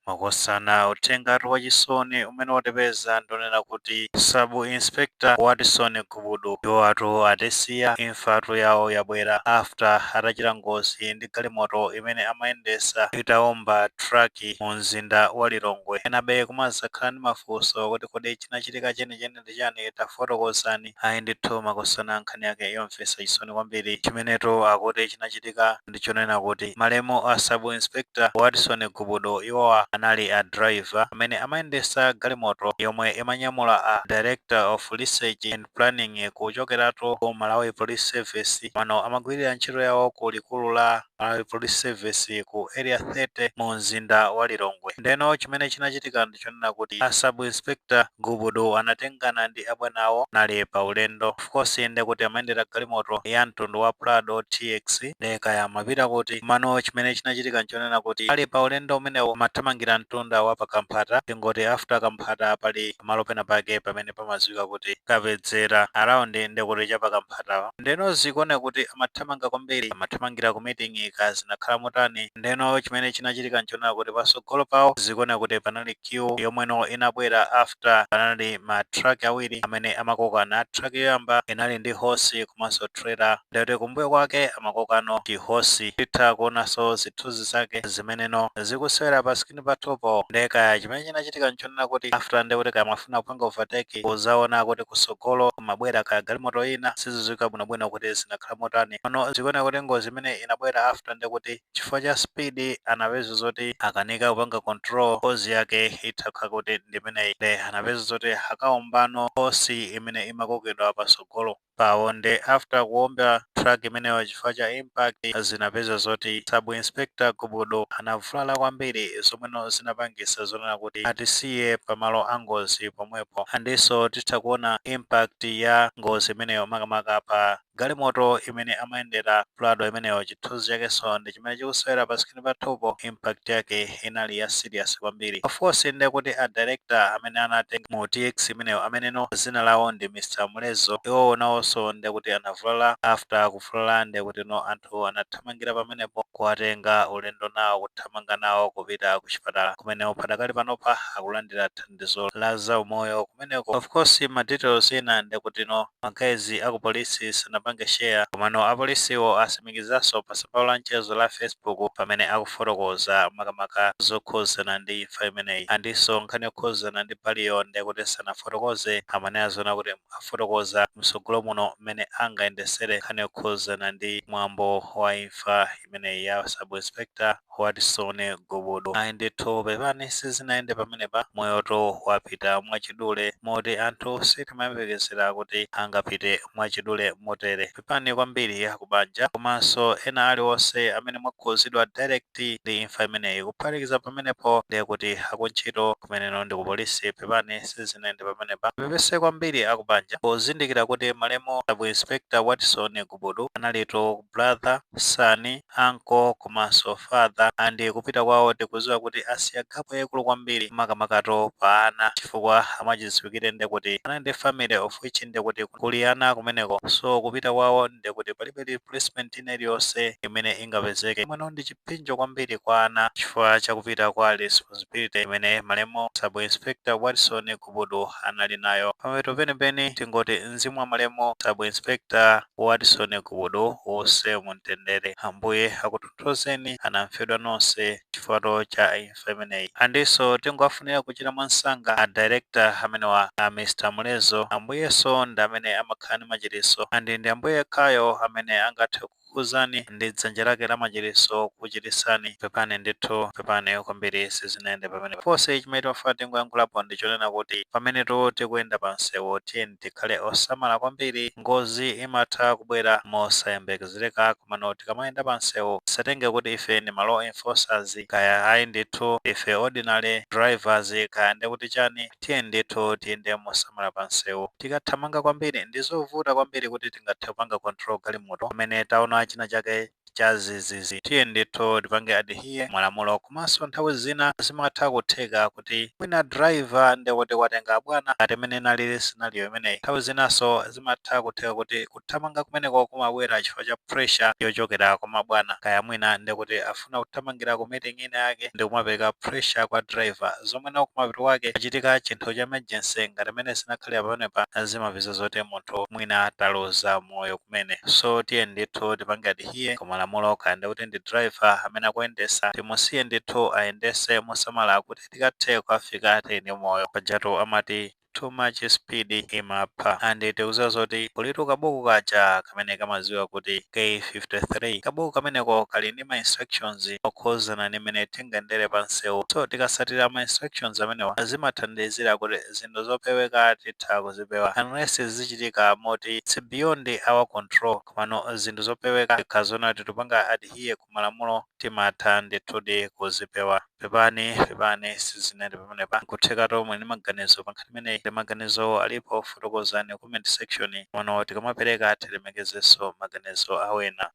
Makosana, uthengatu wachisoni umene watipeza ndonena kuti Sub Inspector Watson Gubudu iwo atu atisiya. Imfatu yawo yabwera after atachita ngozi ndi galimoto imene amayendesa itawomba truck mu mzinda wa Lilongwe. Enabe kumazakhala ndi mafunso kuti kodi chinachitika chenicheni ndi chani? Tafotokozani. Ayi ndithu makosana, nkhani yake yomvetsa chisoni kwambiri. Chimenetu akuti chinachitika ndichonena kuti malemu a Sub Inspector Watson Gubudu iwowa anali a driver amene amayendesa galimoto yomwe imanyamula a Director of Research and Planning kuchokeratu ku Malawi Police Service. Pano amagwirira ntchito yawo ku likulu la Malawi Police Service ku Area 30 mu mzinda wa Lilongwe. Ndeno chimene chinachitika ndichonena kuti a Sub Inspector Gubudu anatengana ndi abwanawo, nali pa ulendo. Of course, nde kuti amayendera galimoto ya mtundu wa Prado TX. Ndekaya amapita kuti mano, chimene chinachitika nchonena kuti ali pa ulendo umenewo amathamangira mtunda wa pakamphata. Tingoti after Kamphata pali malo pena pake pamene pamadziwika kuti Kapedzera, around ndekuti chapakamphatawa. Ndeno zikuoneka kuti amathamanga kwambiri, amathamangira ku meeting kazinakhala motani. Ndeno chimene chinachitika nchonena kuti pasogolo pawo zikuoneka kuti panali queue yomweno inabwera after panali ma truck awiri amene amakokana. Truck yoyamba inali ndi horse komanso trailer, ndekuti kumbuyo kwake amakokano chi horse. Titha kuonanso zithunzi zake zimeneno zikusewera pa screen pathupo. Ndekaya chimene chinachitika nchonena kuti after ndekuti kaya amafuna kupanga overtake, uzaona kuti kusogolo kumabwera kaya galimoto ina, sizidziwika bwinobwino kuti zinakhala motani. Pano zikuoneka kuti ngozi imene inabwera after ndekuti chifukwa cha speed anapeza zoti akanika kupanga control. Cause yake itha kukhala kuti ndimeneyi. Nde anapeza zoti akaombano horse imene imakokedwa pasogolo pawo. Nde after kuomba truck imeneyo, chifukwa cha impact, zinapeza zoti Sub Inspector Gubudu anavulala kwambiri, zomweno zinapangisa zonena kuti atisiye pamalo a ngozi pomwepo. Andinso titha kuona impact ya ngozi imeneyo, makamaka pa galimoto imene amayendera, Prado imeneyo. Chithunzi chakenso ndi chimene chikusewera pa screen pathupo. Impact yake inali ya serious kwambiri. Of course, ndiye kuti a director amene anatenga mu TX imeneyo, ameneno zina lawo ndi Mr Mulezo, iwo nawonso ndiye kuti anavulala. After kuvulala, ndiye kuti no anthu anathamangira pamenepo kuwatenga ulendo nawo, kuthamanga nawo kupita ku chipatala kumenewo. Padakali panopa akulandira thandizo la zaumoyo kumeneko. Of course, ma details ena ndiye kuti no ma guys aku polisi sanapange share, komano apolisiwo asimikizanso pa tsamba la mchezo la Facebook pamene akufotokoza makamaka zokhuzana ndi imfa imeneyi. Andinso nkhani yokhuzana ndi burial, ndiye kuti sanafotokoze, amene azona kuti afotokoza msogolo muno mmene angayendesere nkhani yokhuzana ndi mwambo wa imfa imeneyi ya Sub Inspector Watson Gubudu. Ayi ndithu, pepani, sizinayende pamenepa. Moyoto wapita mwachidule moti anthu sitimayembekezera kuti angapite mwachidule motere. Pepani kwambiri akubanja komanso ena aliwonse amene mwakhuzidwa direct ndi imfa imeneyi. Kuphatikiza pamenepo, ndiye kuti akuntchito kumeneno ndi ku polisi, pepani, sizinayende pamenepa. Pepese kwambiri akubanja pozindikira kuti malemu Sub Inspector Watson Gubudu analitu brother, son, uncle komanso father, and kupita kwawo tikudziwa kuti asiya gap yayikulu kwambiri, makamakato pa ana, chifukwa amachidziwikire ndi kuti anali ndi family, of which ndi kuti kuli ana kumeneko. So kupita kwawo ndi kuti palibe replacement ina iliyonse imene ingapezeke. Mweno ndi chipsinjo kwambiri kwa ana chifukwa chakupita kwa responsibility imene malemu Sub Inspector Watson Gubudu anali nayo. Pamapeto penipeni tingoti mzimu wa malemu Sub Inspector Watson Gubudu uwuse mumtendere. Ambuye akutonthozeni anamfedwa nonse chifukwa cha imfa imeneyi. Andinso tingowafunira kuchira mwansanga a director amenewa, a Mr Mulezo. Ambuyeso ndi amene amakhala ndi machiritso, and ndi Ambuye yekhayo amene angathe kukukhuzani ndi dzanja lake la machiritso, kuchiritsani. Pepani ndithu, pepani kwambiri, sizinayende pamene ponse. Chimene timafuna tingoyankhulapo ndi chonena kuti pamenetu tikuyenda pa msewu, tiyeni tikhale osamala kwambiri. Ngozi imatha kubwera mosayembekezereka, komano tikamayenda pa msewu, tisatenge kuti ife ndi ma law enforcers kaya, ayi ndithu, ife ordinary drivers kaya ndi kuti chani, tiyeni ndithu tiyende mosamala pa msewu. Tikathamanga kwambiri, ndi zovuta kwambiri kuti tingathe kupanga control galimoto pamene taona china chake. Cha zizizi, tiye ndithu tipange adhere malamulo. Komanso nthawi zina zimatha kutheka kuti mwina driver ndikuti watenga bwana, ngati imene inalili scenario imeneyi. Nthawi zinanso zimatha kutheka kuti kuthamanga kumeneko kumabwera chifukwa cha pressure yochokera kwa mabwana, kaya mwina ndikuti afuna kuthamangira ku meeting ina yake, ndikumapereka pressure kwa driver, zomwe nawo kumapeto kwake achitika chinthu cha emergency ngati imene zinakhalira pamenepa, zimapeza zoti munthu mwina taluza moyo kumene. So tiye ndithu tipange adhere ku malamulo. Kaya ndikuti ndi driver amene akuyendesa, timusiye ndithu ayendese mosamala kuti tikathe kukafika tili ndi moyo. Pajatu amati too much speed imapha. And tikuziwa zoti kulitu kabuku kaja kamene kamaziwa kuti K53, kabuku kameneko kali ndi ma instructions okhuzana ndi mmene tingayendere pa msewu. So tikasatira ma instructions amenewa, zimathandizira kuti zinthu zopeweka titha kuzipewa, unless zichitika moti it's beyond our control. Komano zinthu zopeweka tikhazona kuti tipanga adhere ku malamulo, timatha ndithudi kuzipewa. Pepani, pepani, sizinali pamenepa. Nkutheka tomwe ndi maganizo pa nkhani imeneyi, ndi maganizo alipo, fotokozani comment section. Komano tikamapereka, tilemekezenso maganizo awena.